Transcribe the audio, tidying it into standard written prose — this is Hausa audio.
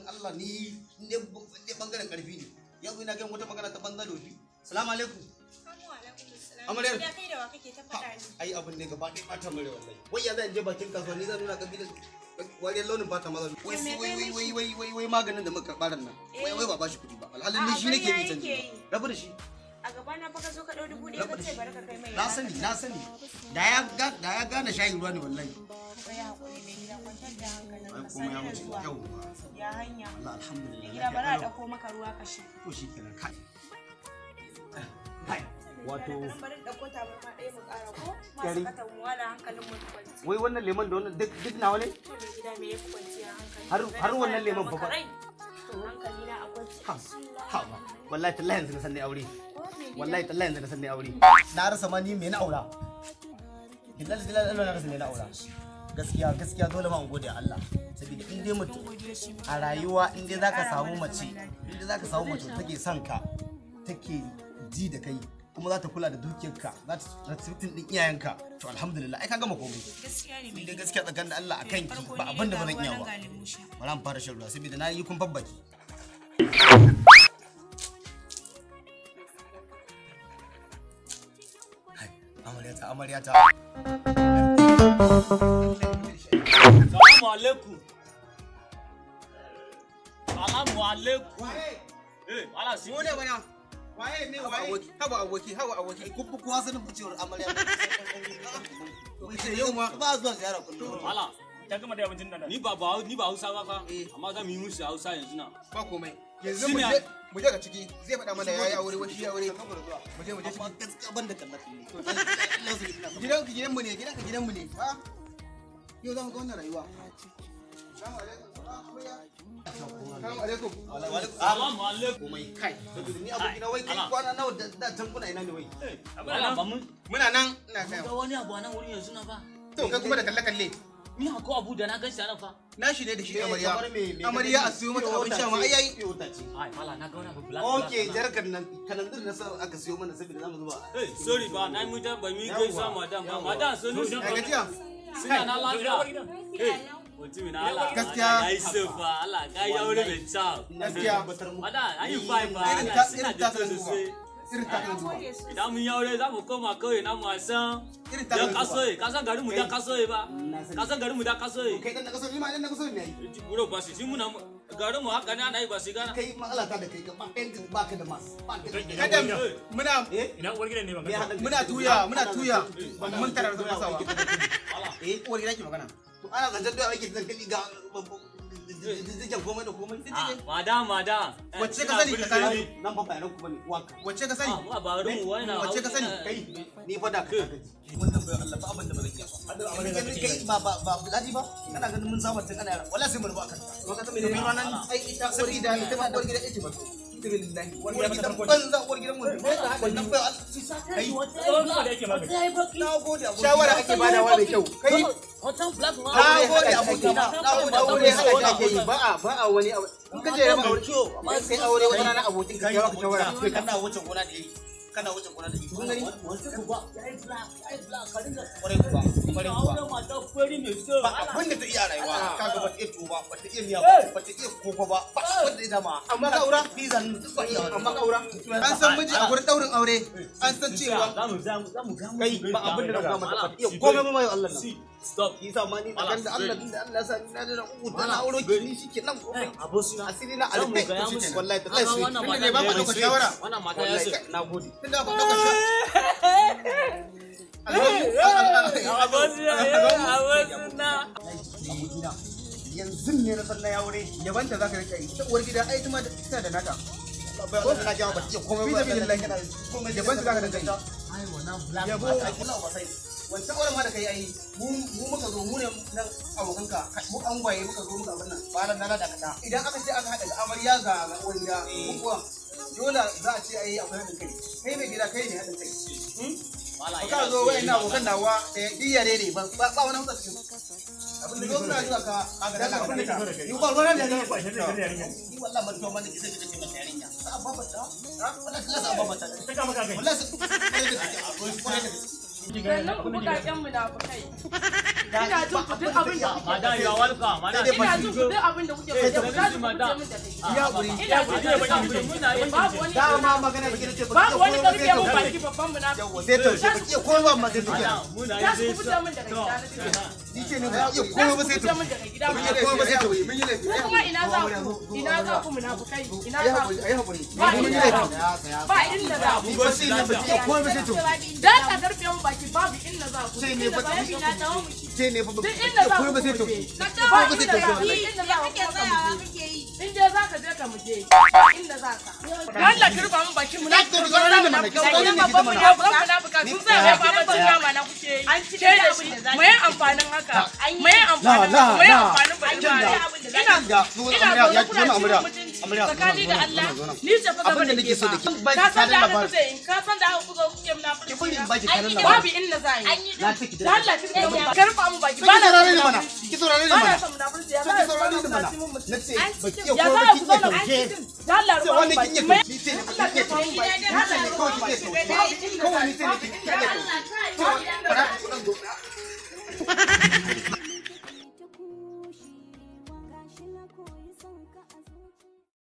Allah ni ne bangaren karfi ne. Yanzu ina gan wata magana ta banza dofi. Assalamu alaikum. Amarya ya kai da wa kake ta faɗa ni? Ai abin ne gaba ɗaya ɓata mare wallahi. Wai ya zan je bakin kasuwa ni zan nuna kabilan wariyar launin fata maza. Wai wai wai wai wai wai maganin da muka karɓa nan. Wai wai ba bashi kuɗi ba. Alhalin ni shi nake bi canji. Rabu da shi. A gaba na fa ka zo ka ɗau 1000 ka ce bari ka kai mai. Na sani na sani. Da ya gane shayi ruwa ne wallahi. Ka yi hakuri mai gida kwantar da hankalin ka komai ya wuce yau. Ya hanya. Allah alhamdulillah. Mai gida bari a ɗauko maka ruwa ka sha. To shikenan kai. Kai. Wato wai wannan lemon da wannan duk nawa ne? Har wannan lemon fa hankali na a kwance. Ha ba wallahi tallahi yanzu na san ne aure. Wallahi tallahi yanzu na san ne aure. Na rasa ma ni me na aura. Billahi billahi Allah na rasa me na aura. Gaskiya gaskiya dole ma in gode Allah. Saboda in dai mutum a rayuwa in dai zaka samu mace, in dai zaka samu mace take son ka, take ji da kai, kuma za ta kula da dukiyarka, za ta respectin din iyayenka, to alhamdulillah ai ka gama komai. Gaskiya ne mai gida. Gaskiya tsakanin da Allah akan ki ba abin da ba zan iya ba. Bara mu fara shan ruwa saboda na yi kun babbaki. Hai, amaryata amaryata. Salamu alaikum. Salamu alaikum. Eh, ala si. Mu ne bana. Waye ne waye? Haba aboki, haba aboki. Kun fi kowa sanin ficewar amarya. Yau ma ba zuwa ziyara kullum. Ala, ta gama da abincin nan. Ni ba Hausa ba fa, amma za mu yi musu Hausa yanzu na. Ba komai. Yanzu mu je mu je ga ciki zai faɗa mana yayi aure wani shi aure. Mu je Amma gaskiya ban da tallafi ne. Gidanka gidanmu ne, gidanka gidanmu ne. Ha? Yau za mu ga wannan rayuwa. Assalamu alaikum. Assalamu alaikum. Salamu alaikum. Komai kai. Saboda ni abokina wai kai kwana nawa da can kuna ina ne wai. Ala ba mun Muna nan ina kai. ga wani abu a nan wurin yanzu na fa. To kai kuma da kalle kalle. Ni akwai abu da na gan shi a nan fa. Nashi ne da shi amarya. Amarya a siyo mata abin sha ma ai ai. Ai mala na ga wani abu black. Okay, jarkar nan kananzir na sa aka siyo mana saboda zamu zuba. Eh, sorry ba na mu da ba mu gaisa madam ba. Madam sonu. Ya gajiya. Suna na lafiya. Eh, mutumin Allah. Gaskiya. Ya yi sefa Allah ka yi aure mai kyau. Gaskiya. Madam, an yi fine ba. Irin Allah ta suna irin da ta kyau sosai. Irin ta kan zuwa. Idan mun yi aure za mu koma kauye na mu wasan. Irin ta Dan kan zuwa. kasoye, ka san garin mu dan kasoye ba. Ka san garin mu dan kasoye. Kai dan na kaso ni ma dan na kaso ne ai. Buro ba shi muna garin mu haka ne ana yi ba shi gana. Kai matsala ta da kai gaba ɗayan ka baka da mas. Baka da Kada muna Ina uwar gidan ne ban ganta. muna tuya muna tuya mun tarar da masawa. Eh, Uwar gida ke magana. to ana zancen doya ake zancen ga zikin komai da komai. Madam, madam. Wacce ka sani ka sani? Nan ba bayanan ku bane waka. Wacce ka sani? Ah, ba garin mu wani na. Wacce ka sani? Kai ni fa da ka gaji. Wannan bayan Allah ba abin da ba zan iya ba. Kai ba ba ba gaji ba. Kana ganin mun saba tun ana yara. Wallahi sai mu rubu akan. Waka ta mai ranan ai ita uwar gida ita ma uwar gida ita ba. Alhamdulillah. Uwar gidan banza uwar gidan wani. Wannan bayan Allah. Kai Tsohon da yake magani. na gode aboki. Shawara ake badawa mai kyau. Kai Na gode abokina. Na gode aure abokina. haka shi ake yi ba a wani abu. In ka je raba aure in kai aure wata rana abokin ka ya baka shawara. Kana wuce gona da iri. Kana wuce gona da iri. Kun gani? Kwarai kuwa. Kwarai kuwa. Ba abin da ta iya rayuwa. Kaga ba ta iya tuwo ba, ba ta iya miya ba, ba ta iya koko ba, ba abin da ita ma. Amma ka aura? Pizza nan duk ba iya wannan. Amma ka aura? An san miji a gurin daurin aure an san cewa Za mu za mu za mu ga mu. Kai ba abin da na gama mata ba ta iya komai ba ma yau Allah nan. Stop. Shi yasa ma ni tsakanin da Allah din da Allah ya sa ni na da uku da na auro ki ni shike nan komai. Abosina. Asiri na Za mu alfe. gaya musu. Wallahi tallahi Amma sai. wannan Tunda mata dai ba mu ya ɗaukar sai. shawara. Wannan mata ya sai. Wallahi na gode. tunda ba ɗaukar shawara. Abosina, abosina. Abokina yanzu ne na san na ya aure. Yabanta za ka rika yi. Ta uwar gida ai ita ma tana da nata. Ba Allah na jawo ba ta iya komai ba. Fi sabilillahi. Komai Yabanta za ka dinga yi. Ai wannan black. Yabo. Allah ba sai. Wancan auren ma da kai ai mu muka zo mu ne nan abokanka mu angwaye muka zo muka abin nan. Balan na da kata. Idan aka ce aka haɗa da amarya ga uwar gida ko kuwa dole za a ce ai akwai haɗin kai. Kai mai gida kai ne haɗin kai. Mala, Ka zo wayan abokan nawa da diyare ne ba ba wani hutsa cikin. Abin da zo suna zuwa ka dan abin da ka. Ni ba ruwan da Ina ba shi da yarinya. ni wallahi ban tuwa mana kisa kike mata yarinya. Sa ba ta. Wallahi sa ba ta. Ta kama ka kai. Wallahi sai kwarai da gaske. Sannan ku buƙaƙen munafukai. Ina jin ku duk abin da kuke. Madam, you are welcome. Madam, Ina jin ku duk abin da kuke faɗa. Ku tashi ku fice min daga gida. Ya hakuri. Ina jin ku duk abin da kuke faɗa. Babu wani Dama magana da kike ce babu wani karfe mun baki babban munafiki. Yawwa sai taushe ba iya komai ba amma sai taushe. Muna Tashi ku fice min daga gida na ce. Ni ce ne ba iya komai ba Tashi sai ku fice min daga gida. Mun yi laifi, sai tauye. Mun yi laifi. Ku kuma ina za ku? Ina za ku munafukai? Ina Ai za ku? hakuri, ai hakuri. Ba Mun yi inda laifi. za ku. Ba inda za ku. Ni ba shi ne ba iya komai ba sai tauye. Da ka karfe mun baki babu inda za ku. Sai Duk ne inda ba za ku shiga ku je. Ce ne ba Duk inda iya za ku komai ba sai ku tauye. je. Ba inda za ku. Duk inda za ku kuma ka mu je. In dai za ka je ka mu je. Ba inda za ka. Allah ki rufa mun baki mu na Ki saurare ni mana, ki saurare ni ki babban mana. munafuka sun sa mai babancin nama na kuke yi. Ke da shi me amfanin haka? Me amfanin haka? Me amfanin bari ba? Ina Ga, zo ina amarya, zaune ya kuna zo cin amarya. mutunci Amarya, zo tsakani nan, da zo Allah nan, zo nan. ni ce fa gaba Abin da da nake ke so da fa. ke, ba Ka ki san da kanin haka labarin. kuke yi, ka san da haka kuka kuke munafurci. Ki bari in baki kanin Babu labarin. inda za yi. Na ce ki Da Allah ki rufe mun baki. Karfa mun baki. Ki Ba na saurare son ni mana. munafurci. Ki saurare ni Ba na mana. son munafurci. Ya Ki za a saurare ni mana. ci mun mutunci. Na ce ba ki iya Ya za komai a ba ku ki iya zauna tauye. Da Allah Ce rufa mun wani kin baki. iya tauye. Ni ce ne ba ki iya tauye. Allah Ni ce ne kawai ki iya tauye. Kawai ni ce ne ki iya tauye.